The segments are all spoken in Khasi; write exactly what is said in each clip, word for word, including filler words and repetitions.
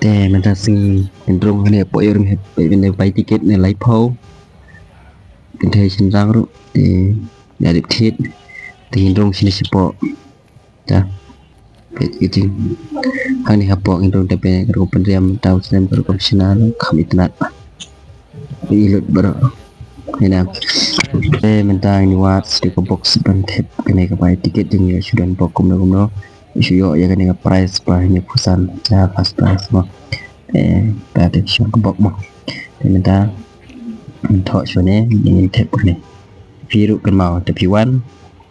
Te mynta sngi ngin rung hangne hapoh ïa u ryngkat, peit mynta buy ticket ne laiphew. Kynthei shynrang ruh te ïa dep thied. Te ngin rung shane shapoh. Te peit ki jing hangne hapoh ngin rung te peit ka rukom pynriam, mynta u snem ka rukom shna ruh kham itynnad. Peit i lut baroh. Hynda te mynta ngin wad sha ka box ban thep kane ka buy ticket, jingïoh shu don bok kumno kumno. Shu ïoh ïa kane ka prize ba hynñiewphew san, ja first prize mo. Te ta te shu ka bok mo. Te mynta ngin thoh shane, ngin thep kane. Phi ruh kynmaw te phi wan,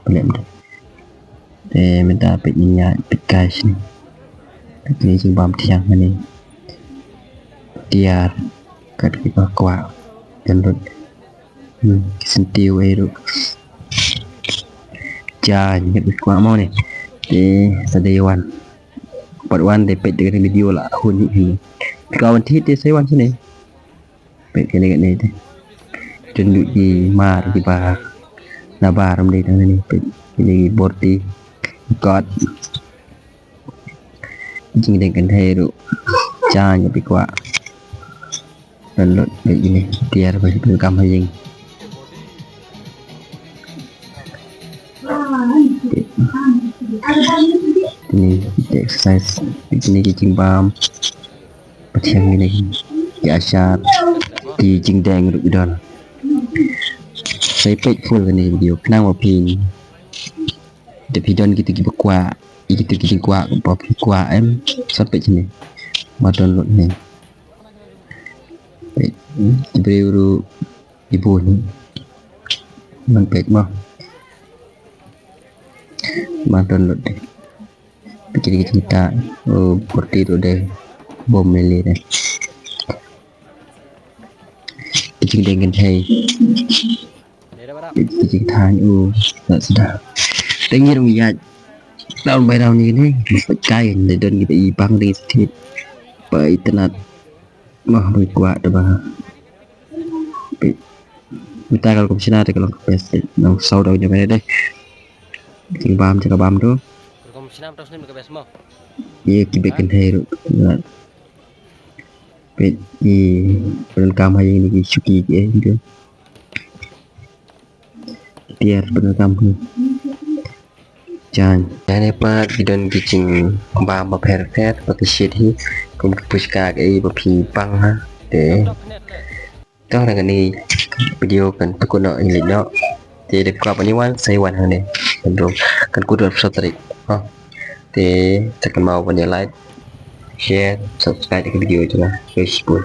pynleh mynta. Te mynta peit ngin ïa peit kai shane. Peit kane jingbam thiang kane. Tiar kat kiba kwah. Download. Hmm, ki syntiew ei ruh. Jan kat kiba kwah mo ne. Te sa dei wan. Part one te peit da kane video la hun hi hi. Ka wan thied te sa wan shane. Peit kane kane te. Tynduh ki mar kiba na bar ym dei tang ne. Peit kine ki borti. Kot. Jingdeng kynthei ruh. Jan ïa phi kwah. Download peit kine tiar ba phi kam ha ïing. Kine ki exercise, kine ki jingbam. Pathiang kine ki ashar, ki jingdeng ruh ki don. Sa ïa peit full kane ka video khnang ba phi, da phi don kito kiba kwah, kito ki jingkwah ba phi kwah em, sa peit shane. Ba download ne. Peit, ki briew ruh ki bun. Nang peit mo. Ba download de. Peit ki jingtah, oh, borti ruh de. Bom lele de. Ki jingdeng kynthei. Ki jingthaw, oh, da sdang. Te ngi ruh ïaid. Down by down ni ni. Peit kai, da don kiba i bang ri stit. Ba itynnad. Mo ba kwah te ba. Peit. Mynta ka rukom shna te ka long ka best. Nang saw daw ïa ba de. Jingbam, jingbam tu. Rukom shna mynta snem ka best mo. Ïa kiba kynthei ruh. Peit, i pyndonkam ha ïing ne ki shuki ki eh, ki tiar pyndonkam hi. Jan. Jan ne pat ki don ki jingbam bapher bapher ba ki shit hi. Kum ki puchka ki ei ba phi pang ha. Te. Tang na kane video kan pynkut noh ïa leit noh. Te da phi kwah ban ïa wan sa ïa wan hangne. Kan kut ha ka phew saw tarik. Ha. Te sa kynmaw ban ïa like, share, subscribe ïa ka video jong nga. Shibun.